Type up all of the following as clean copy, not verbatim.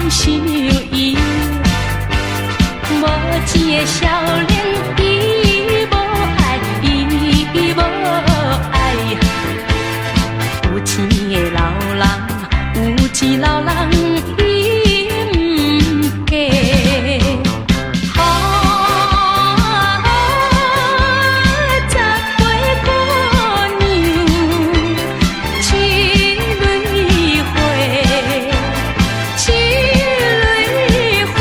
想伊。無錢的少年，伊無愛，伊無愛。有錢的老人，有錢老人，伊毋嫁。啊，十八姑娘，一蕊花，一蕊花。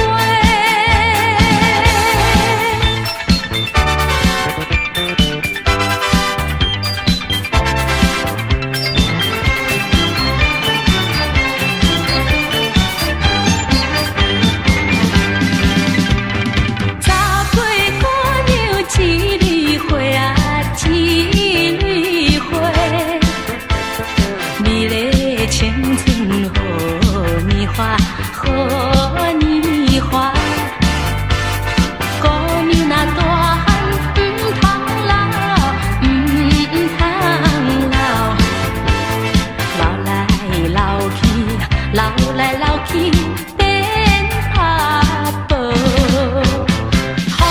十八姑娘，一蕊花啊，一蕊花，美麗青春好年華，好年華。姑娘若大漢，毋通老，毋通老，老來老去，老來老去變阿婆。啊，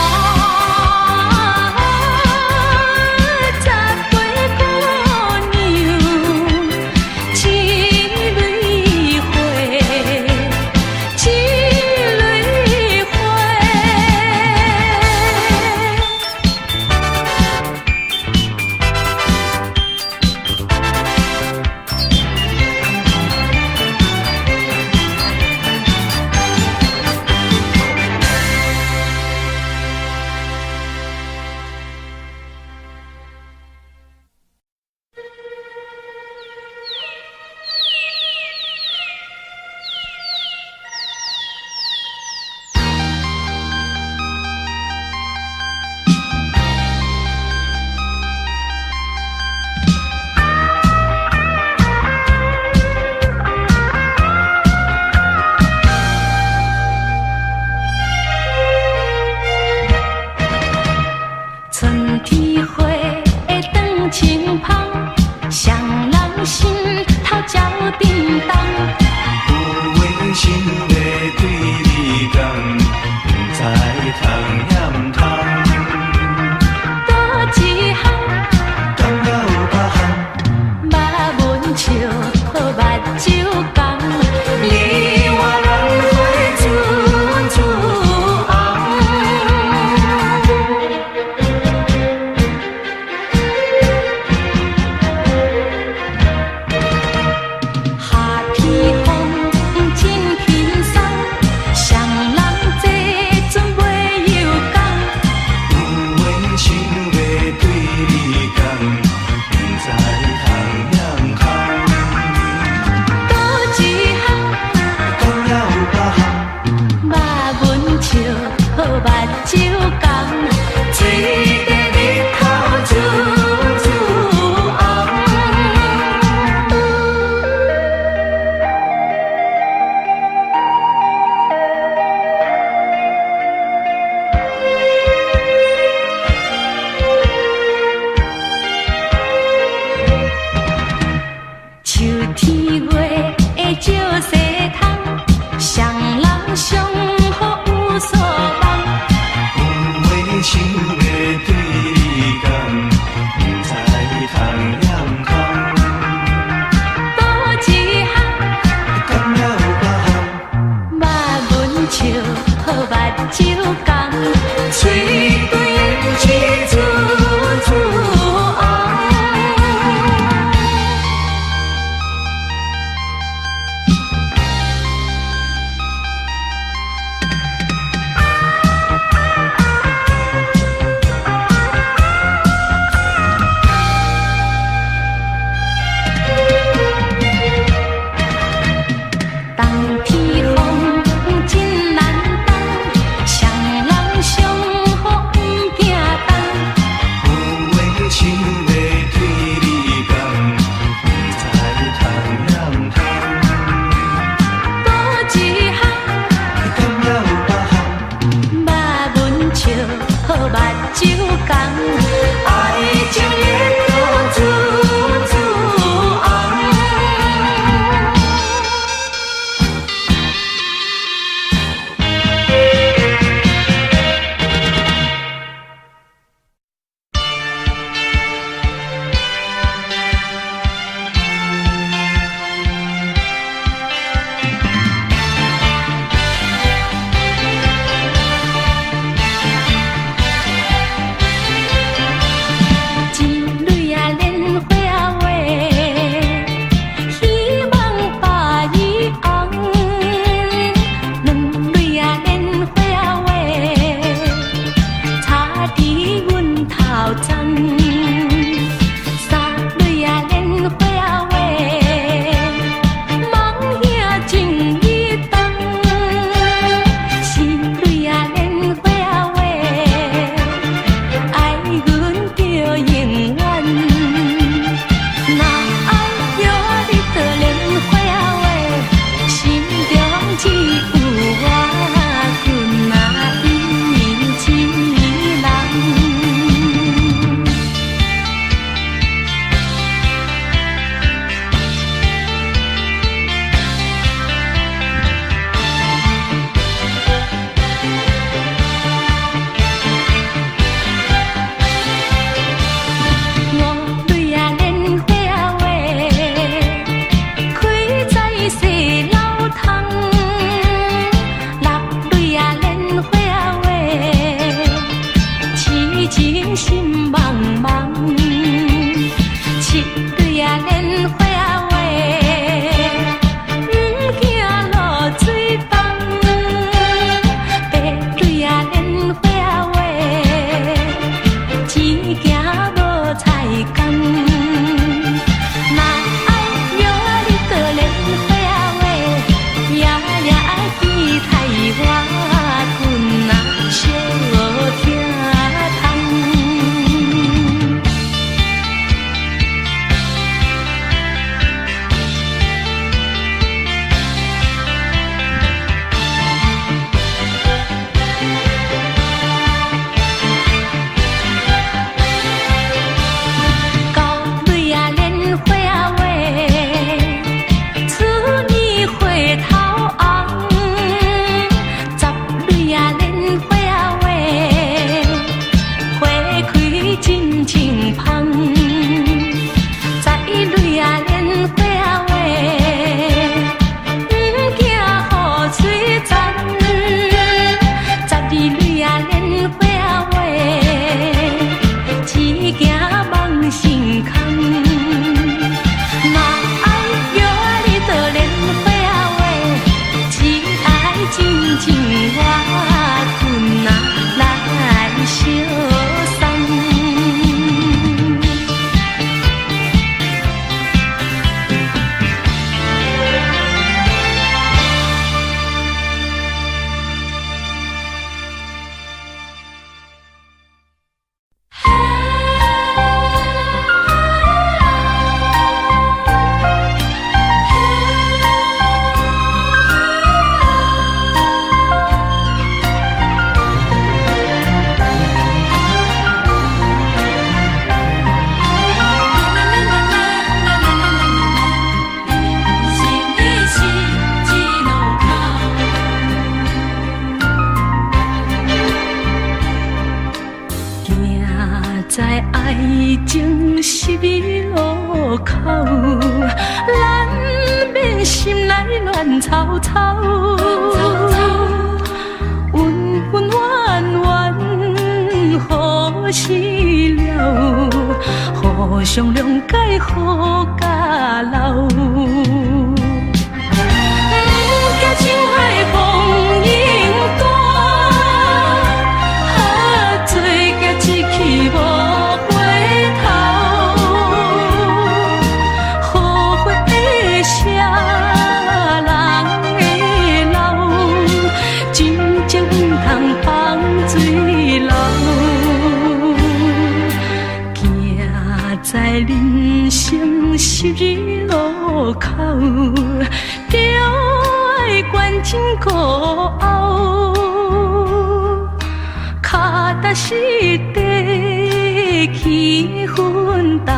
十八姑娘，一蕊花，一蕊花。春天花長青芳，誰人心頭照叮當。有話想欲對你講，毋知通抑毋通。佗一項，敢猶有別項？目阮笑，目睭紅。你我蘭花處處紅。夏天風真輕鬆，誰人坐船袂有工？有話想欲對你講，毋知通抑毋通。佗一項，敢猶有別項？目阮笑，目睭紅。水塊日頭處處紅。秋天月照西窗，誰人上好有所望？有話想欲對你講，毋知通抑毋通。佗一項，敢猶有別項？目阮笑，目睭紅。喙對胭脂處處紅。冬天風真難擋，誰人上好毋驚凍？有話想欲對你講，毋知通抑毋通。佗一項，敢猶有別項？目阮笑，目睭紅。愛情日頭處處紅。心茫茫。七蕊仔蓮花仔話，毋驚落水枋。八蕊仔蓮花仔話，只驚無彩工。若愛約你到蓮花仔話，夜夜見太我困啊相聽通。九蕊仔蓮花仔話，處女花頭紅。十蕊仔蓮花仔話，花開真情芳。十一蕊仔蓮花仔話，毋驚雨水潴。十二蕊仔蓮花仔話，只驚夢成空。若愛約你到蓮花仔話，只愛真情我困啊來相送。人生的十字路口。行在愛情十字路口，難免心內亂糟糟，恩恩怨怨何時了？互相諒解好甲老。毋驚情海風湧大，最驚一去無回頭。後悔的誰人會老？真情毋通放水流。行在人生十字路口，著愛關心顧後，跤踏實地去奮鬥，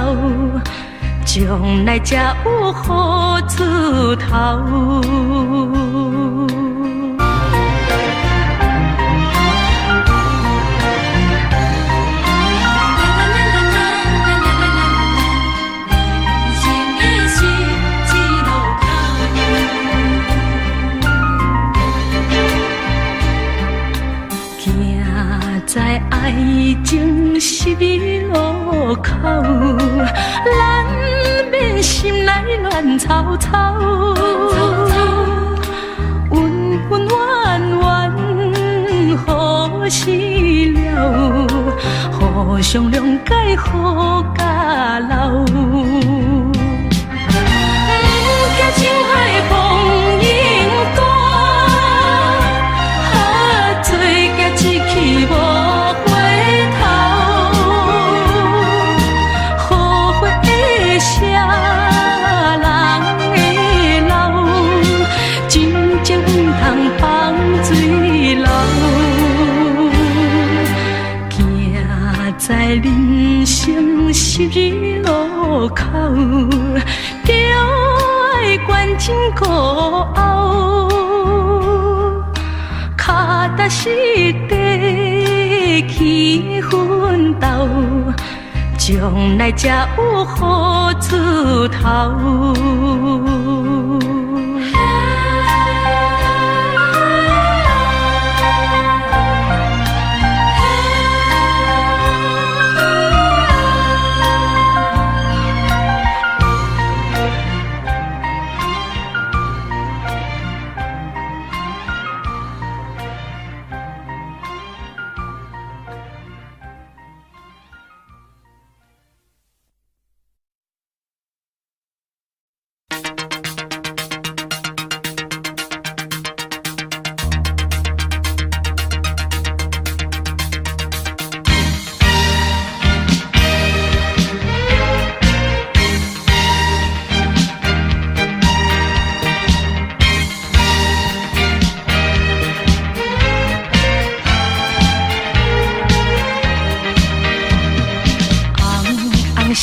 將來才有好出頭。人生的十字路口。行在愛情十字路口，難免心內亂糟糟，恩恩怨怨何時了？互相諒解好甲老。毋驚情海風湧大，最驚一去無回頭。後悔的誰人會老？真情毋通放水流。行在人生十字路口，著愛關心顧後，跤踏實地去奮鬥，將來才有好出頭。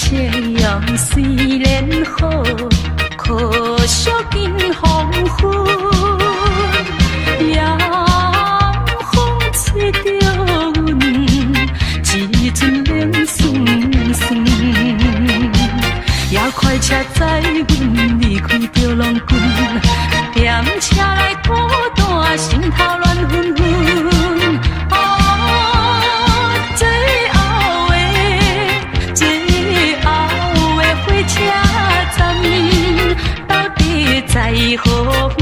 夕陽雖然好，可惜近黃昏。夜風吹著阮，一陣冷酸酸。也快車載阮離開著郎君，踮車內孤單，心頭亂紛紛。啊，最後的最後的火車站，到底在何方？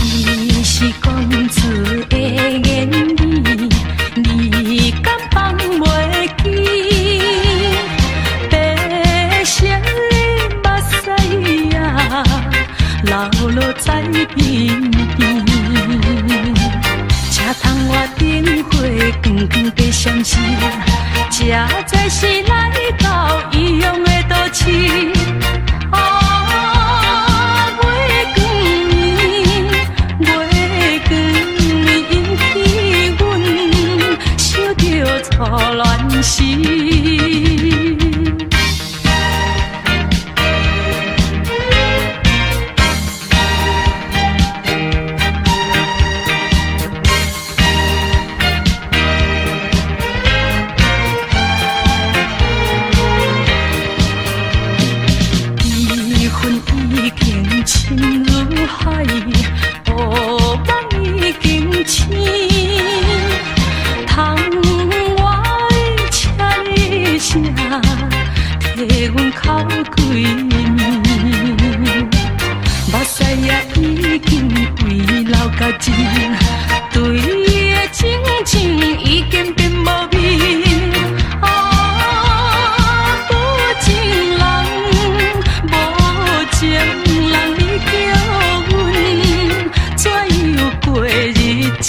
伊是公子的言語，你敢放袂記？白色的目屎啊，流落在鬢邊。車窗外燈火光光地閃爍，這才是來到異鄉的都市。啊，月光暝，月光暝引起阮想著初戀時。悲恨已經深如海，烏夢已經醒。窗外的車聲，替阮哭幾暝。目屎也已經為流甲盡，對伊的真情已經變無味。啊，無情人，無情人，你叫阮怎樣過日子？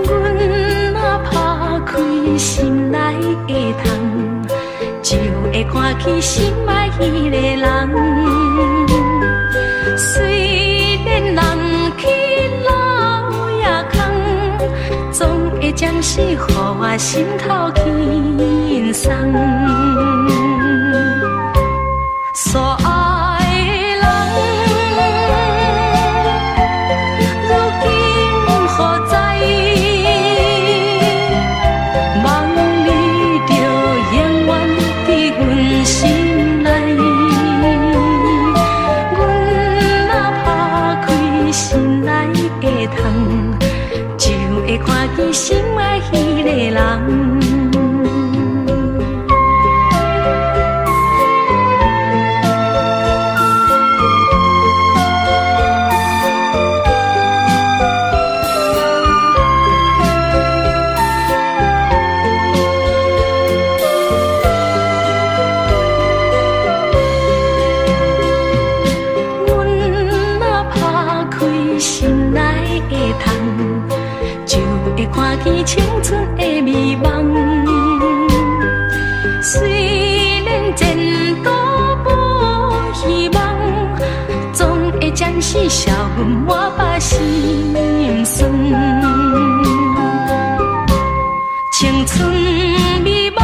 阮若拍開心內的窗，就會看見心愛彼個人。雖然人去樓也空，總會暫時予我心頭輕鬆。所愛的人，如今何在？望你著永遠佇阮心內。阮若拍開心內的窗，就會看見心愛彼個人。阮若拍開心內的窗，就會看見青春的美夢。雖然前途無希望，總會暫時消阮滿腹心酸。青春美夢，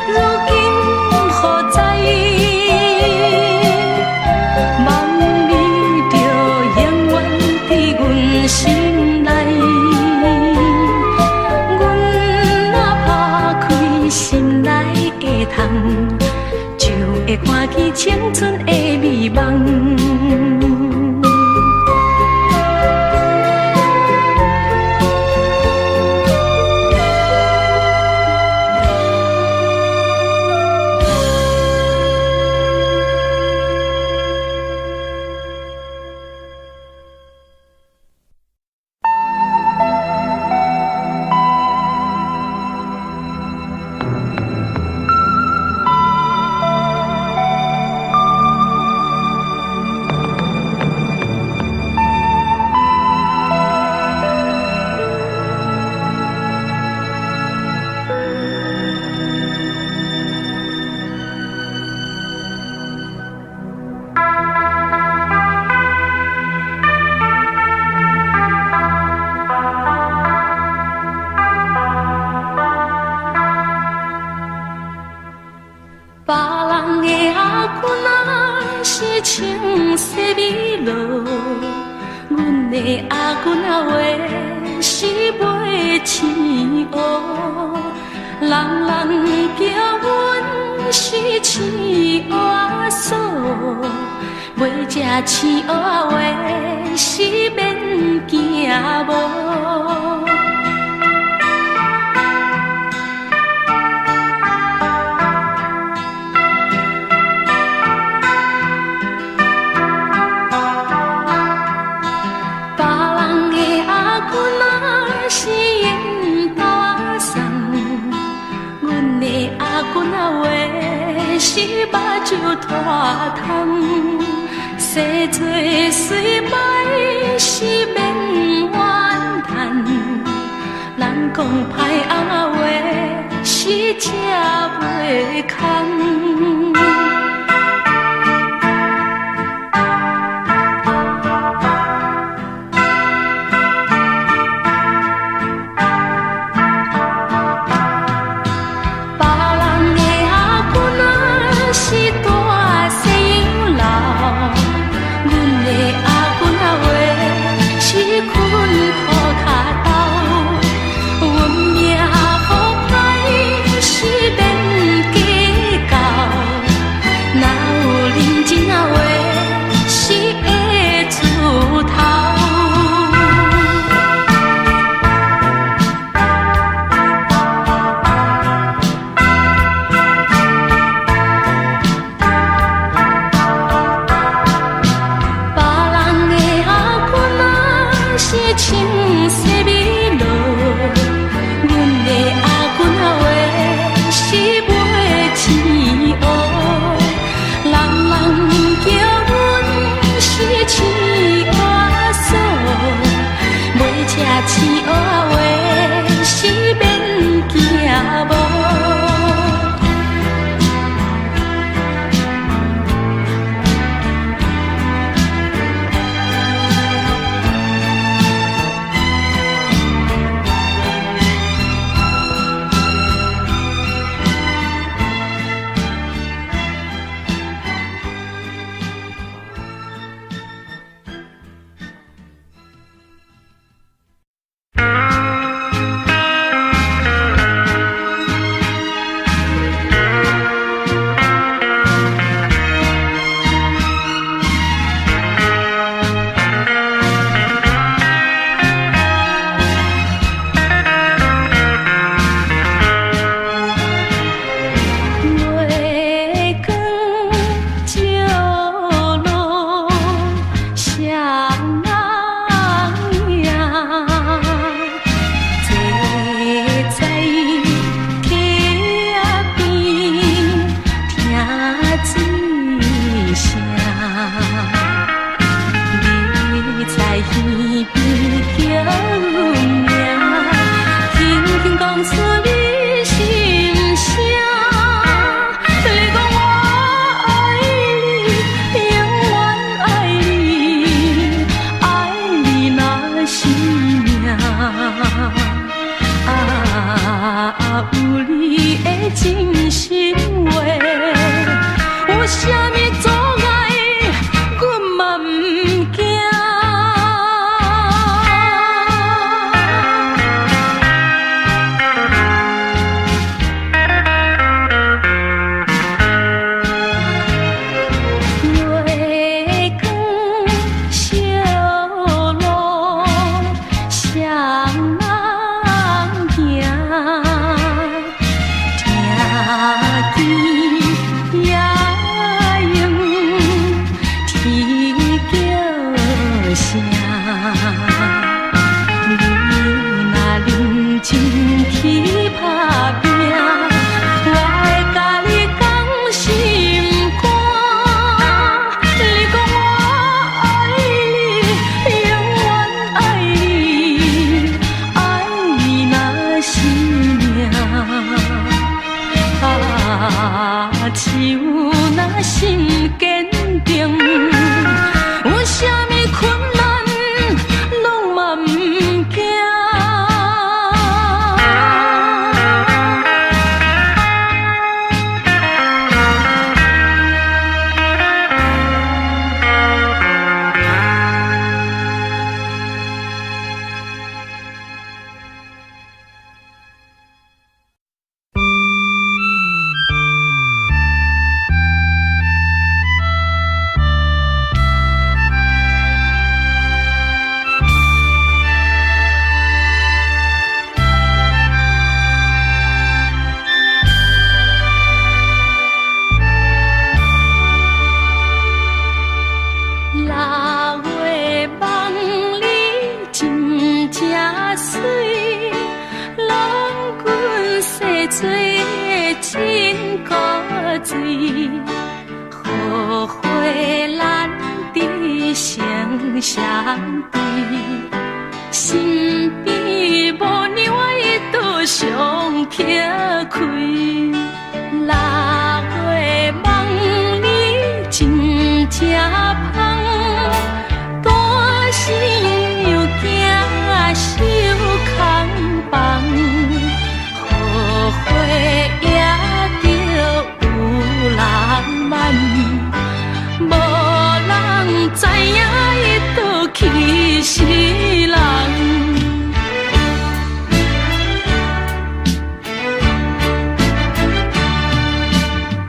如今何在？青春的美夢。別人的阿公仔是穿西米露，阮的阿公仔話是賣青蚵，人人叫阮是青蚵仔嫂，袂食青蚵仔話是免驚無。別人的阿公仔是緣豆仔送，阮的阿公仔話是目睭脫窗，生做媠歹是免怨嘆，人講歹翁仔話是食袂空。別人的阿公仔是大西洋樓，阮的阿公仔話是睏塗跤兜，阮命好歹是免計較，若有認真仔話是會出頭。別人的阿公仔是穿西米露，阮的阿公仔話是賣青蚵，人人叫阮是青蚵仔嫂，袂食青蚵仔話是免驚無。月光照落双人影，坐在溪仔邊聽水聲，你在耳邊叫名，輕輕講出你心聲。你講我愛你，永遠愛你，愛你若是命。啊，有你的真心話，有啥物阻礙，阮嘛毋驚。心堅定，有啥物困難攏嘛毋驚。六月夢裡真正媠，郎君洗做真古錐，荷花難得成相對，身邊無娘伊都上撇開。六月夢裡真正芳，單身又驚受空房，荷花也著有人挽，無人知影伊倒去死人。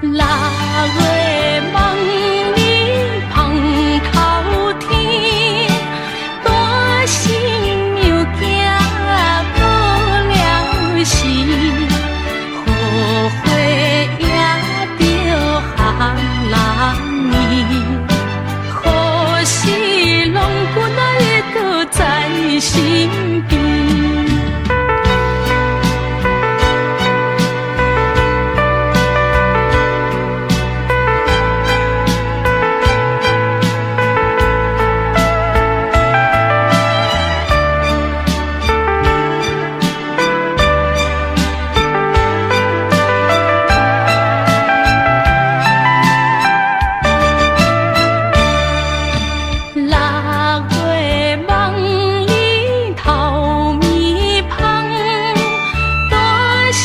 六月夢裡芳頭天，單身又驚無了時，荷花也著予人眠，可惜郎君伊倒在身邊。六月夢裡頭暝芳，單身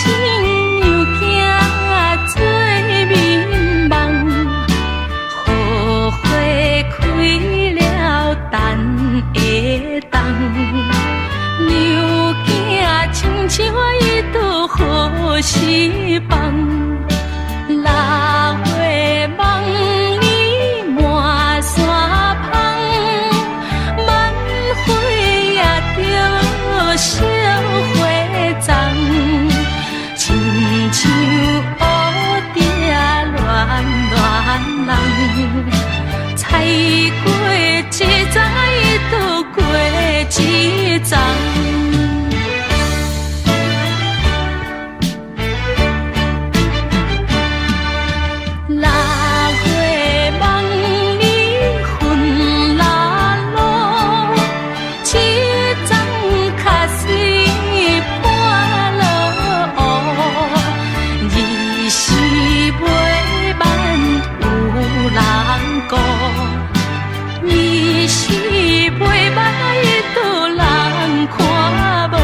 又驚做眠夢，荷花開了等會當，娘囝親像伊倒好時放。六月夢裡滿山芳，萬花也著小花叢，親像烏蝶亂亂人，采過一鬃伊倒過一鬃。六月夢裡雲啦囉，一鬃較水伴落雨，二時袂挽有人顧，二時袂挽伊倒人看無。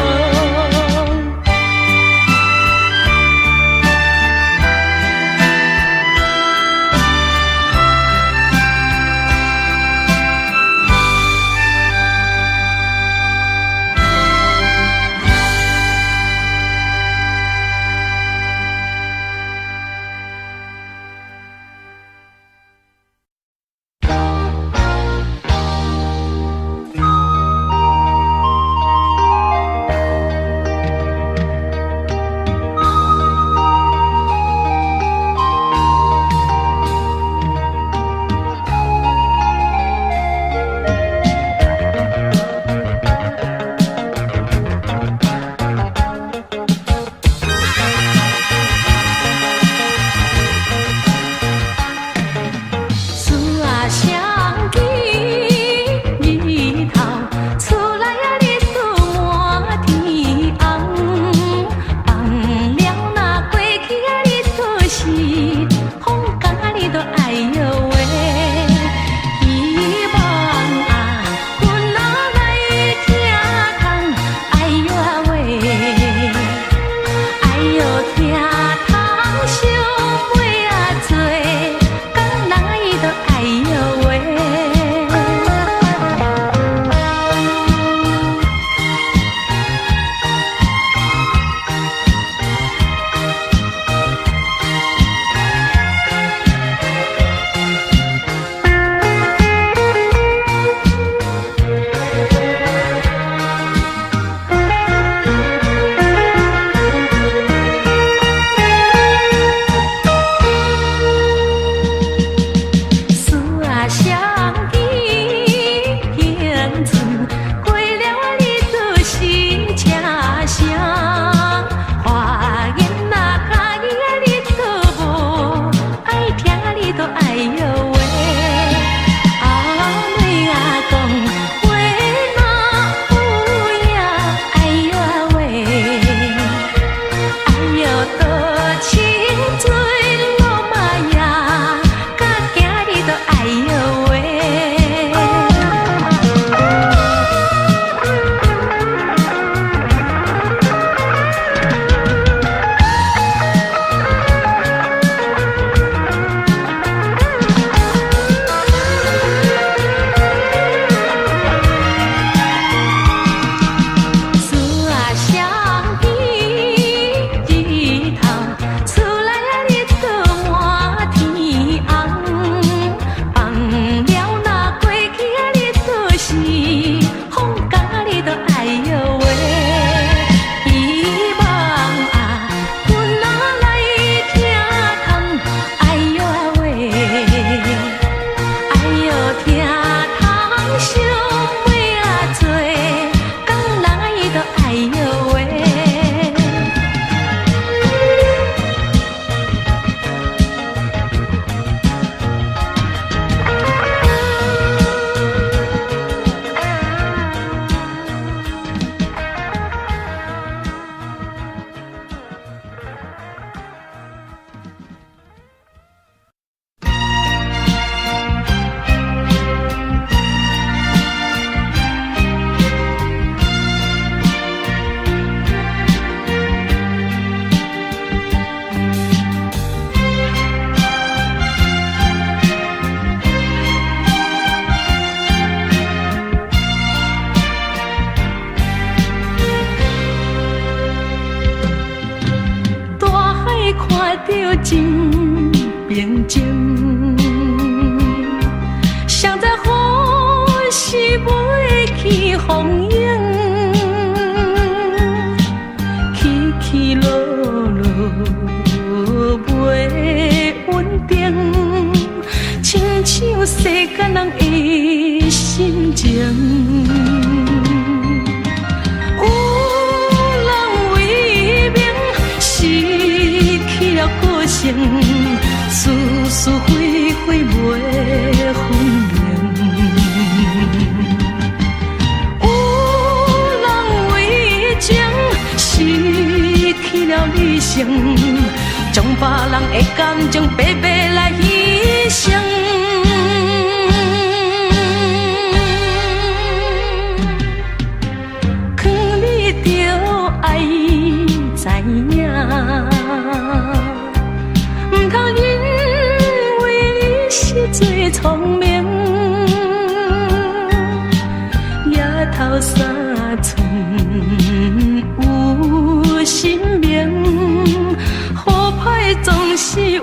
真平靜。誰知何時飛去風影，起起落落袂穩定，親像世間人的心情。有人為名失去了個性，是是非非袂分明。有人為情失去了理性，將別人的感情白白來犧牲。囥你著愛知影，毋通認為你是最聰明，額頭三寸有神明，好歹總是有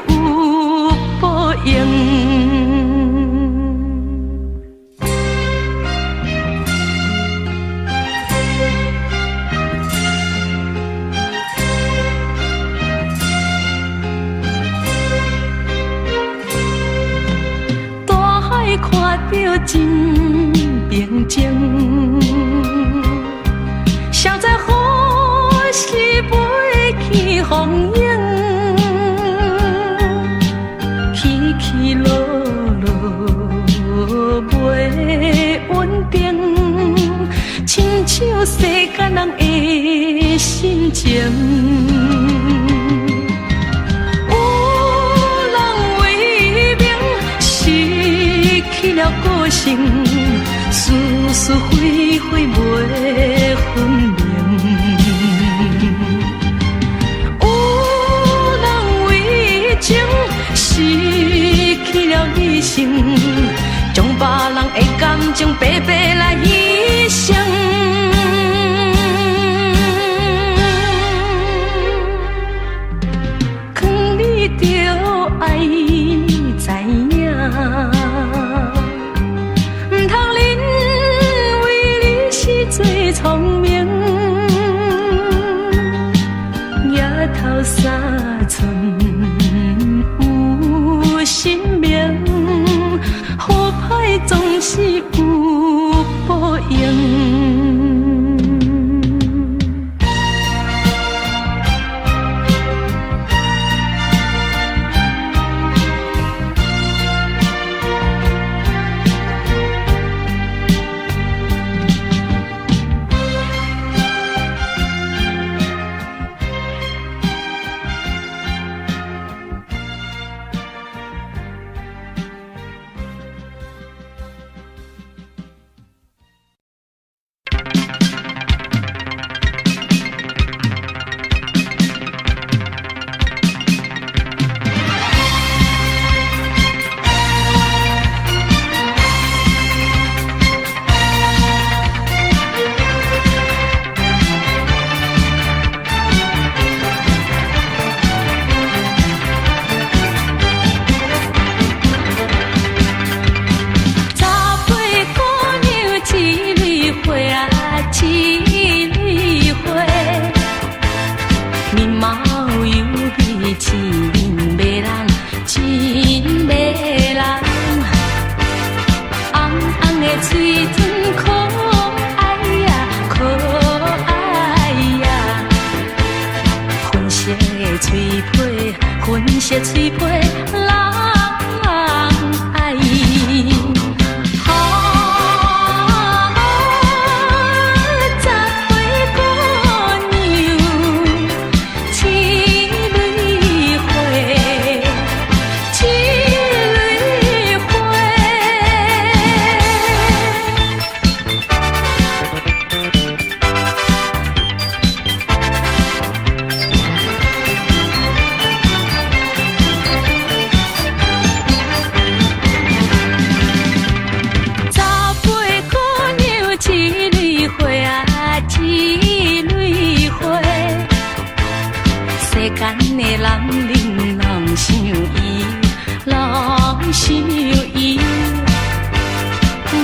報應。大海看著真平靜，誰知何時飛去風影，起起落落袂穩定，親像世間人的心情。有人為名失去了個性，是是非非袂分明。有人為情失去了理性，將別人的感情白白來犧牲。囥你著愛知影，毋通認為你是最聰明，額頭三寸有神明，好歹總是有報應。十八姑娘一蕊花啊，一蕊花，面貌優美真迷人，真迷人。紅紅的喙唇可愛呀，可愛呀，粉色的喙皮，粉色喙皮，人愛。啊，十八姑娘，一蕊花，一蕊花。想伊。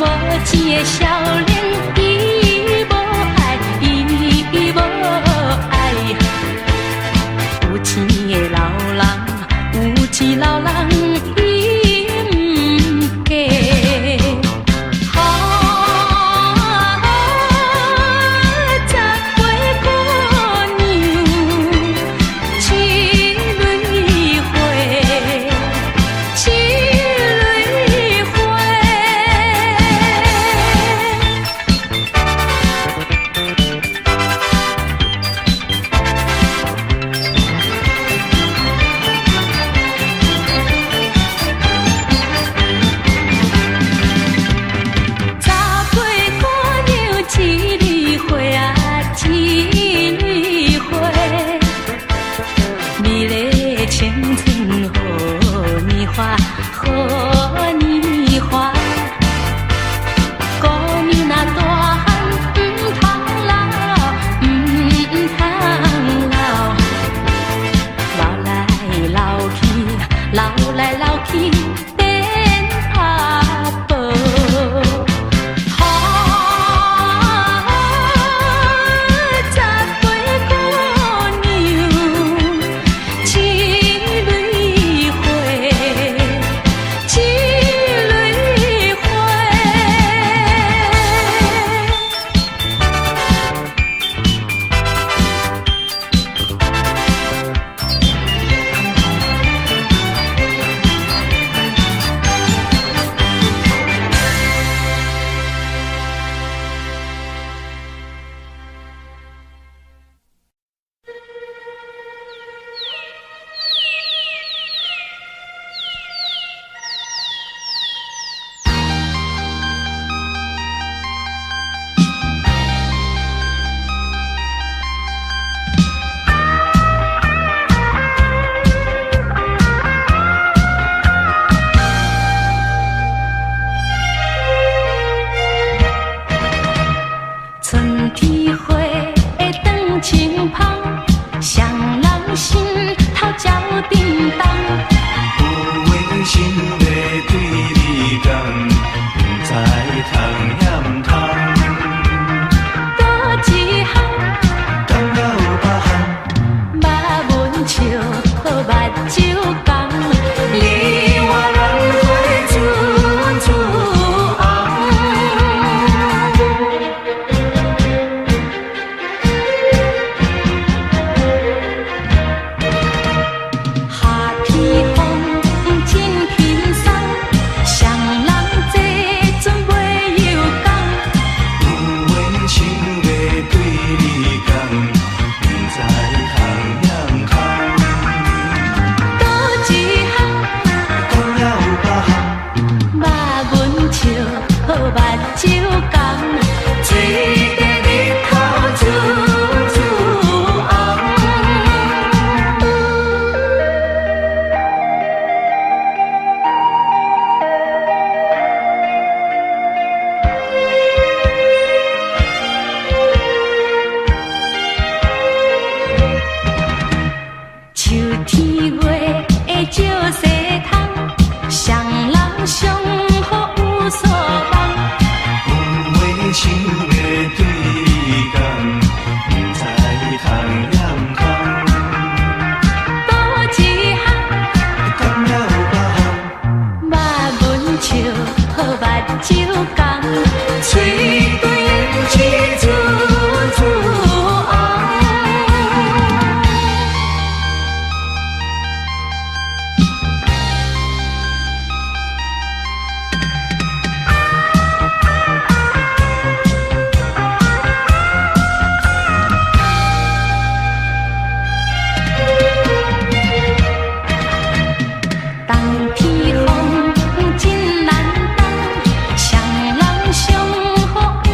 無錢的少年，伊無愛，伊無愛。有錢的老人，有錢老人，伊毋嫁。啊，18姑娘，一蕊花，一蕊花。18姑娘，一蕊花啊，一蕊花，美麗青春好年華，好年華。姑娘若大漢，毋通老，毋通老。老來老去，老來老去變阿婆。啊，18姑娘，一蕊花，一蕊花。春天花長青芳，誰人心頭照叮當。有話想欲對你講，毋知通抑毋通。佗一項，講了有別項，目阮笑，目睭紅。你我蘭花處處紅。夏天風真輕鬆，誰人坐船袂遊港？有話想欲對你講，毋知通抑毋通。佗一項，講了有別項，目阮笑，目睭紅。水在日頭處處紅。秋天月照西窗，誰人上好有所望？有話想欲對你講，毋知通抑毋通。佗一項，講了有別項，目阮笑，目睭紅。水對胭脂處處紅。冬天風真難擋，誰人上好有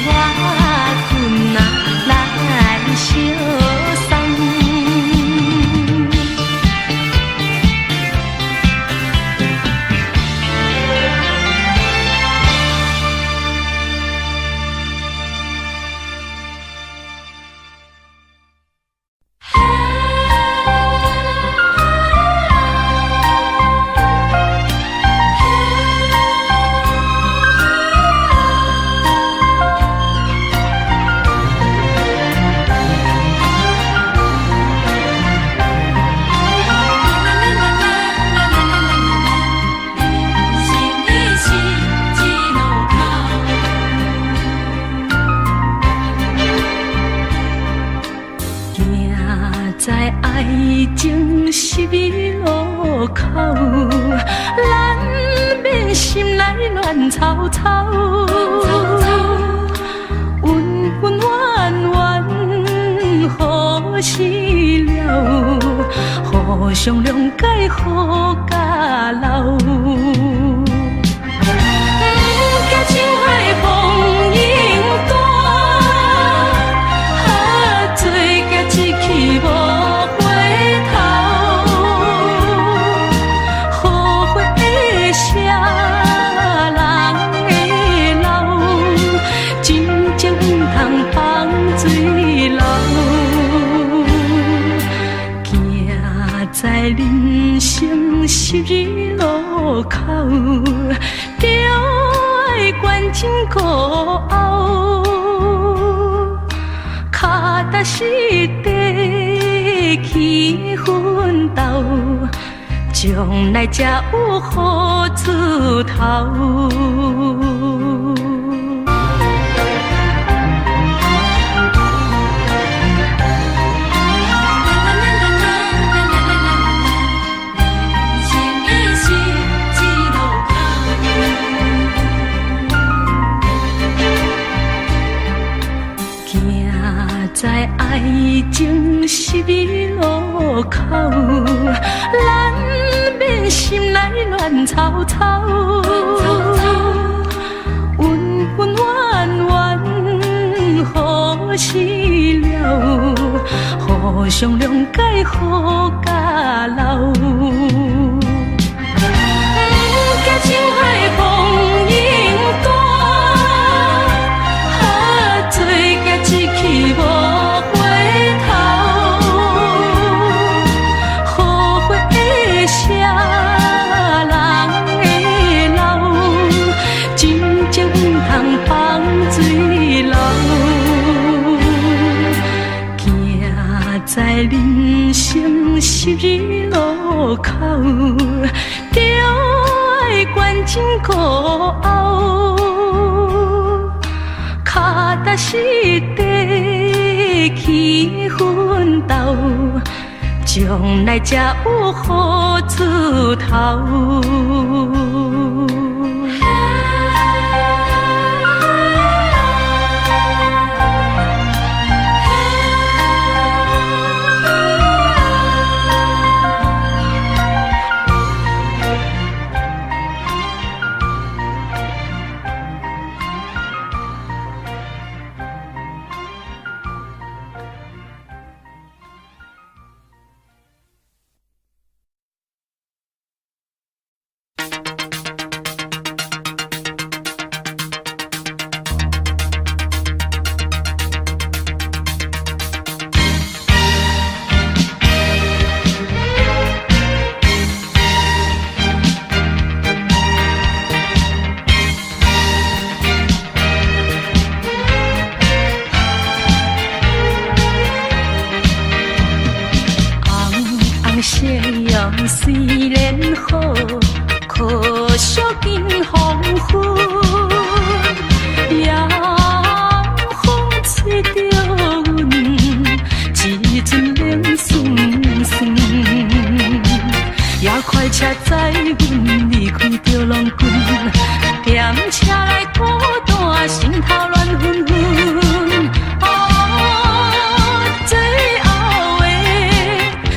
我阮啊來相送。人生的十字路口。行在愛情十字路口，難免心內亂糟糟，恩恩怨怨何時了？互相諒解好甲老。不驚像海風湧大，最驚一去無回頭。後悔的誰人會老？真情毋通放水流。行在人生十字路口，著愛關心顧後，跤踏實地去奮鬥，將來才有好出頭。人生的十字路口。行在愛情十字路口，難免心內亂糟糟，恩恩怨怨何時了？互相諒解好甲老。不驚像海風湧大，最驚一去無回頭。後悔的誰人會老？真情毋通放水流。行在人生十字路口，著愛關心顧後，跤踏實地去奮鬥，將來才有好出頭。紅紅夕陽雖然好，可惜近黃昏。夜風吹著阮，一陣冷酸酸。也快車載阮離開著郎君，踮車內孤單，心頭亂紛紛。哦，最後的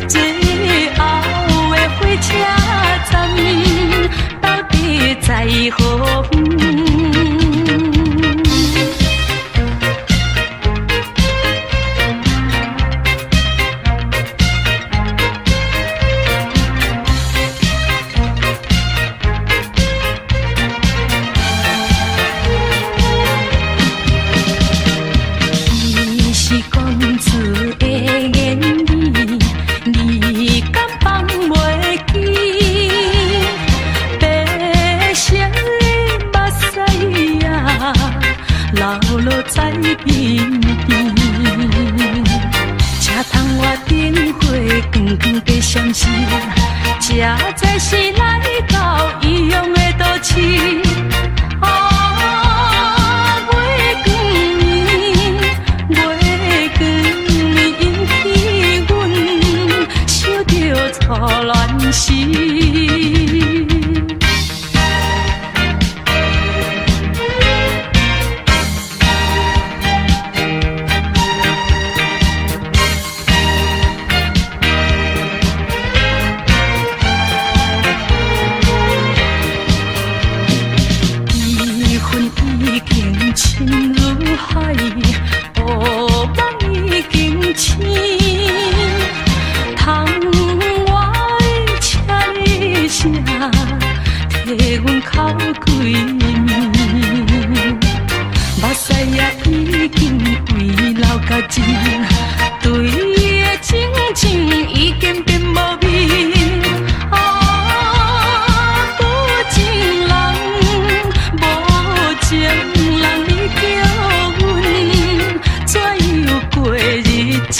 最後的火車站，到底在何方？流落在邊邊。車窗外燈火光光地閃爍，這才是來到異樣的都市。啊，月光暝，月光暝引起阮想著初戀時。緣分已經深如海，烏夢已經醒。窗外車聲，替阮哭規暝。目屎也已經遺留甲真，對伊的真情已經變無味。啊，無情人，無情人，你叫阮怎樣過日子？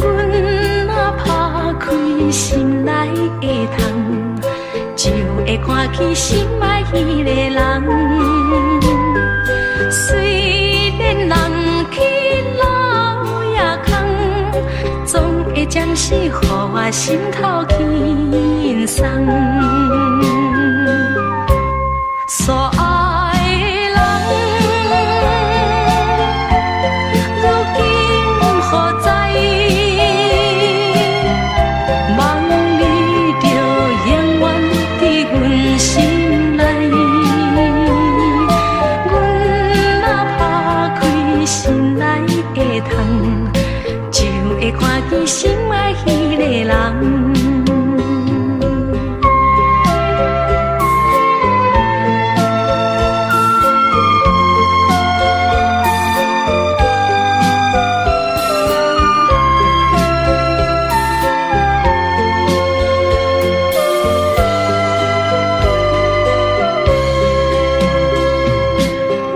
阮若拍開心內的窗，就會看見心愛彼个人。雖然人去樓也空，總會暫時予我心頭輕鬆。所愛的人，如今何在？夢裡就永遠佇阮心內。阮若拍開心內的窗，就會看見心愛彼个人。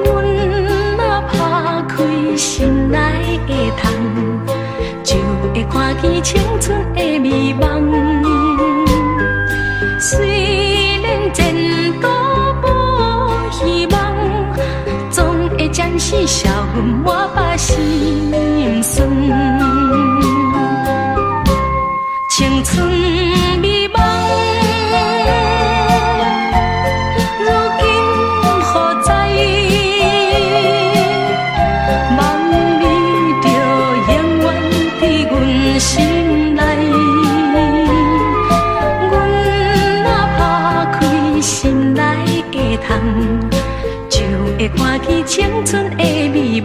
阮若拍開心內的窗，就會看見青春的美夢。雖然前途無希望，總會暫時消阮滿腹心酸。青春美夢，如今何在？夢裡就永遠佇阮心內。阮若拍開心內的窗，就會看見青春的美夢。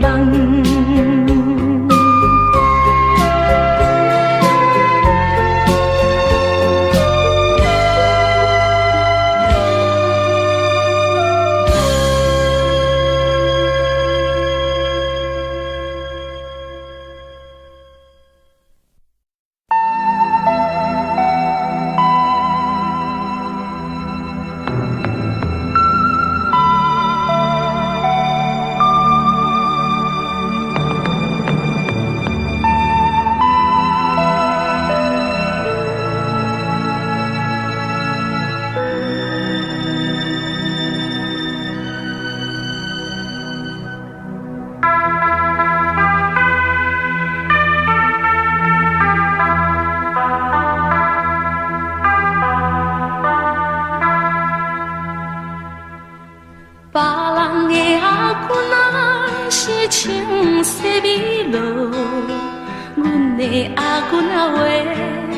的阿公仔話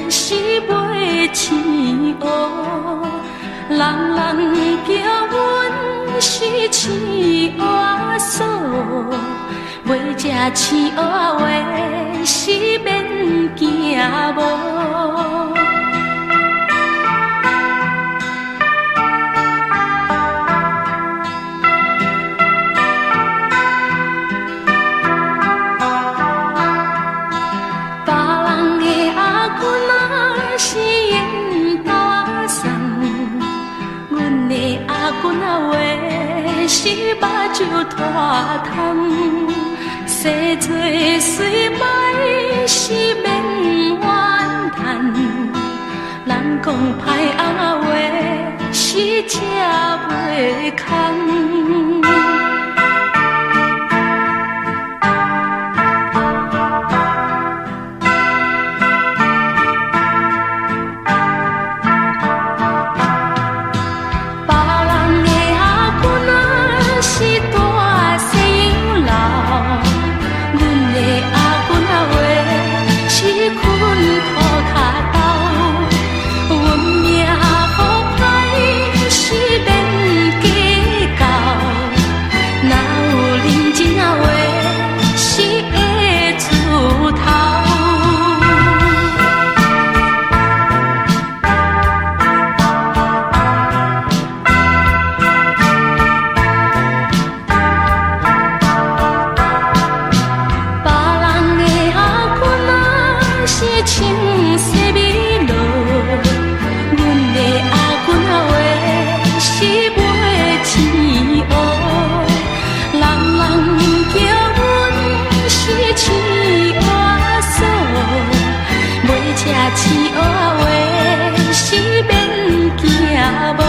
是買青蚵，人人叫阮是青蚵仔嫂，袂食青蚵仔話是免驚無。別人的阿公仔是緣豆仔送，阮的阿公仔話是目睭脫窗，生做媠歹是免怨嘆，人講歹翁仔話是食袂空。別人的阿公仔是大西洋老，阮的阿公仔話是睏塗跤兜，阮命好歹是免計較，若有認真仔話是會出頭。別人的阿公仔是穿西美羅，阮的阿公仔話是買青蚵，人人叫阮是青蚵仔嫂，袂食青蚵仔話是免驚無。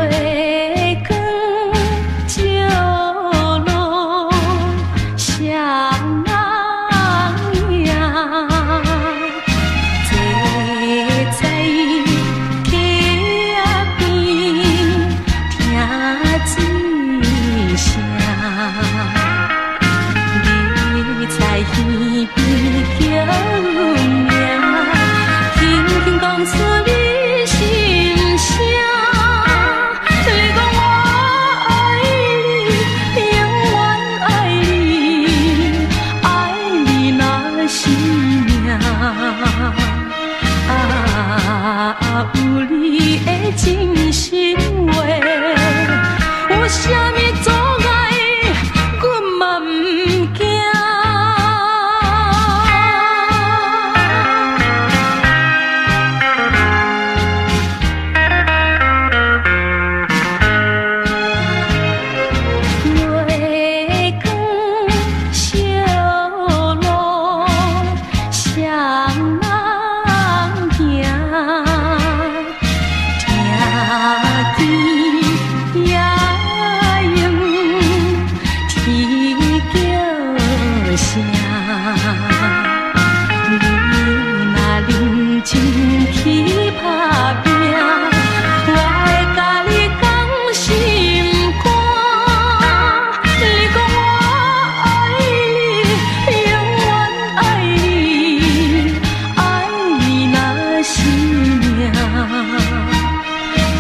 月光照落双人影，坐在溪仔邊聽水聲，你在耳邊叫阮名，輕輕講出你心聲。你講我愛你，永遠愛你，愛你若是命。啊，有你的真心話，有啥物阻礙，阮嘛毋驚。月光照落雙人行，聽見夜鶯啼叫聲。你若認真去打拼，我會共你仝心肝。你講我愛你，永遠愛你，愛你若是命。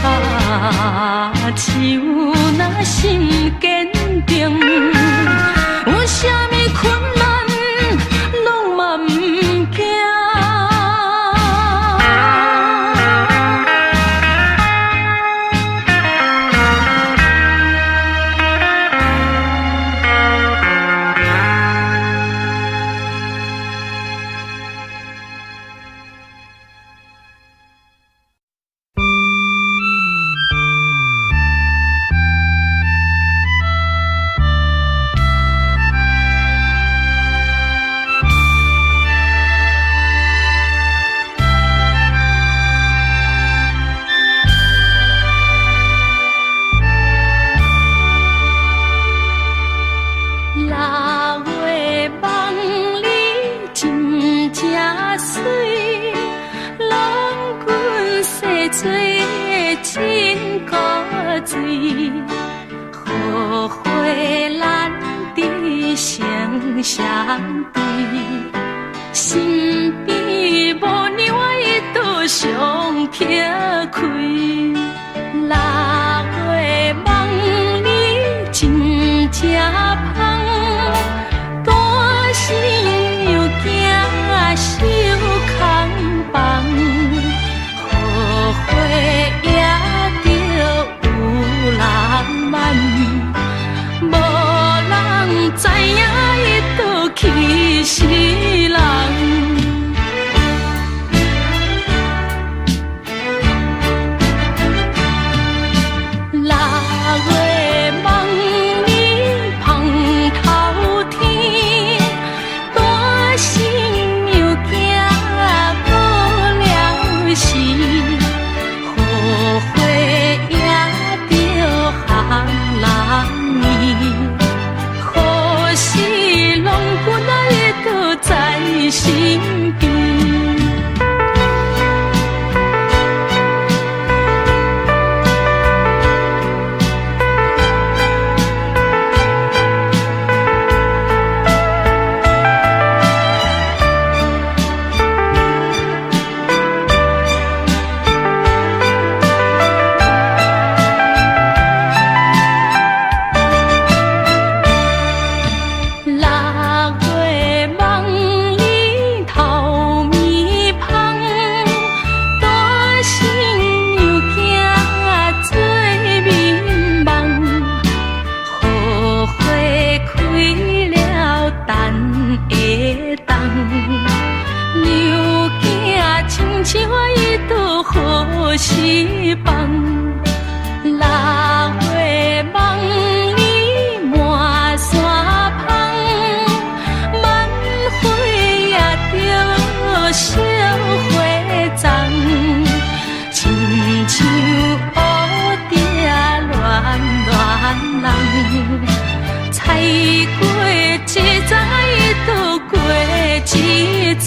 啊，手若心堅定，有啥物困難攏嘛毋驚。做真古錐，荷花難得成双對，身邊無娘伊都相撇開。六月望你真正芳，單身娘囝守空房，荷花也著有浪漫，無人知影伊倒去死人。六月望你芳頭天，單身娘囝無了時，荷花也著烘人暝，何時郎君仔倒在身邊？六月望你頭面芳，單身娘囝做眠夢，荷花開了等會當，娘囝親像伊倒好時放。六月望你滿山芳，萬花也著小花叢，親像烏蝶亂亂人，采過一鬃伊倒過一鬃。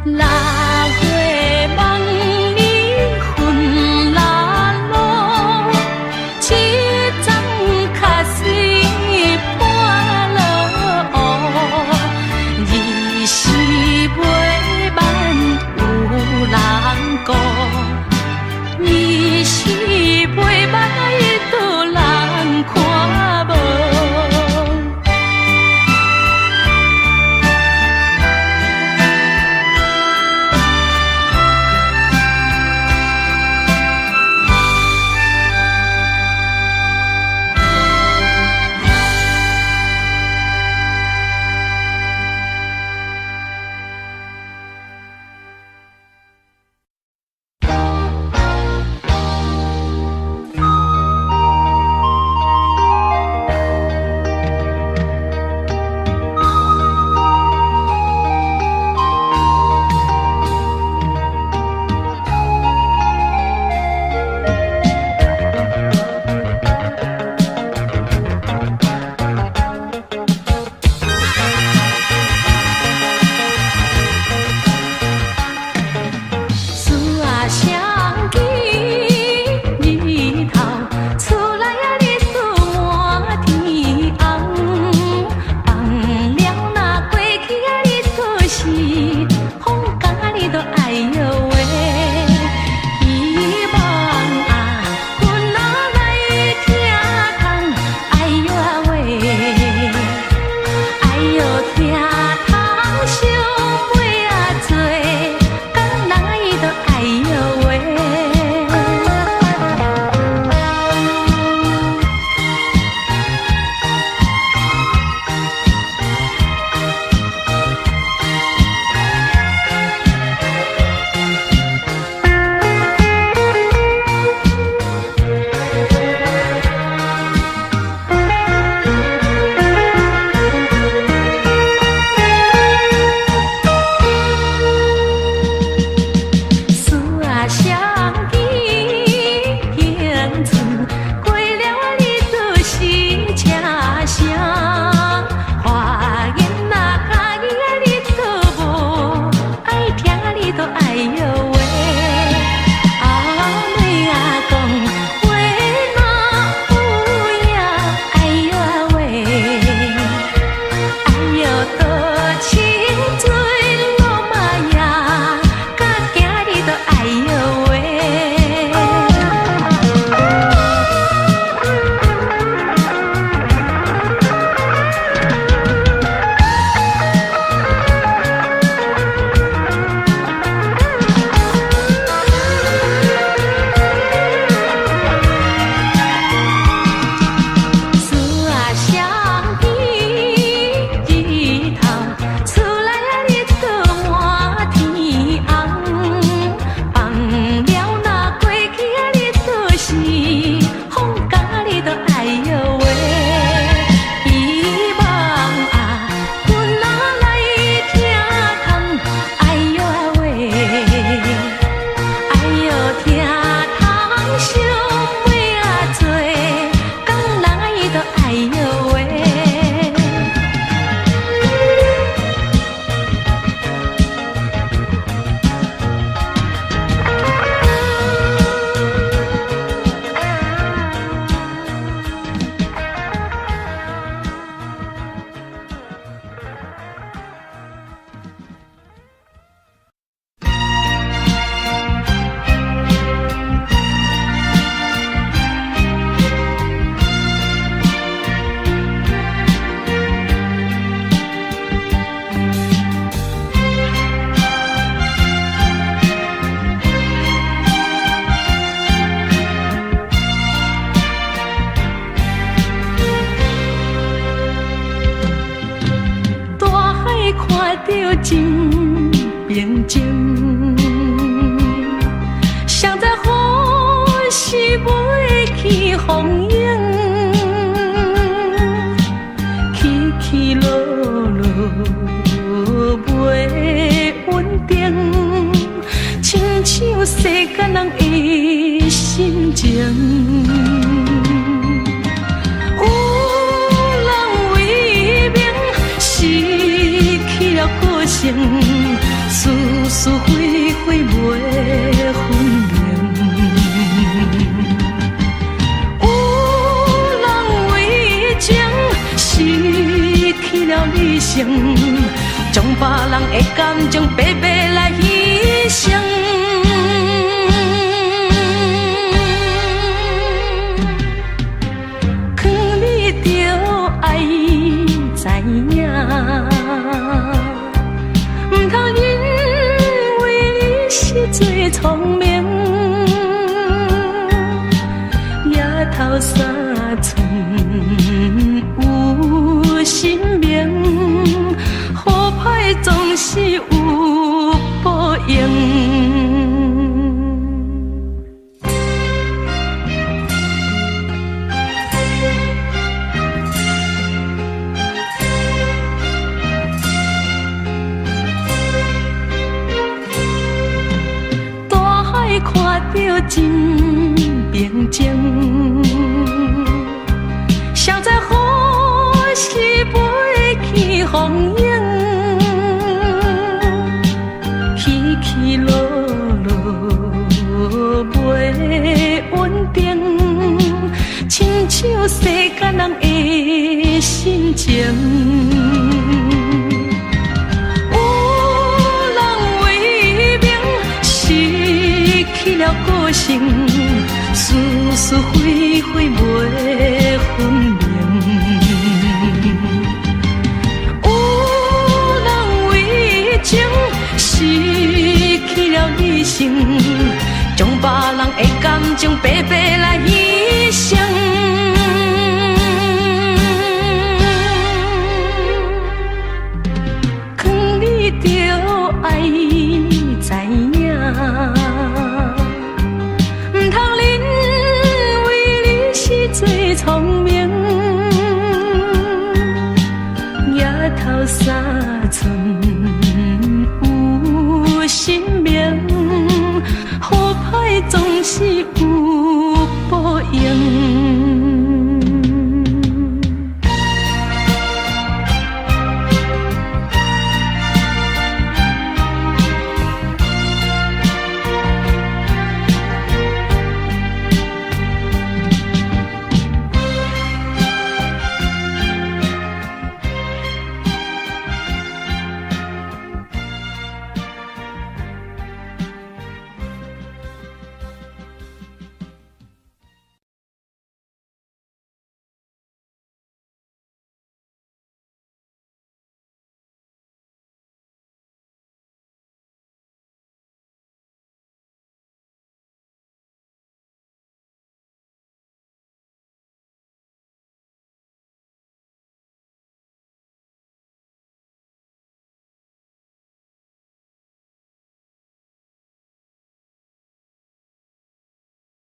六月望你云拉路，一鬃較水半落雨。二時袂挽有人顧，二時袂挽伊倒人看。真平靜，誰知何時飛去風影，起起落落袂穩定，親像世間人的心情。有人為名失去了個性，是是非非袂分明。有人為情失去了理性，將別人的感情白白來犧牲。囥你著愛知影，毋通認為你是最聰明，額頭三寸有神明，好歹總是有報應。大海看著真平靜，誰知何時飛去風影，起起落落袂穩定，親像世間人的心情。有人為名失去了個性，是是非非袂分明。有人為情失去了理性，將別人的感情白白來犧牲。囥你著愛知影，毋通認為你是最聰明，額頭三寸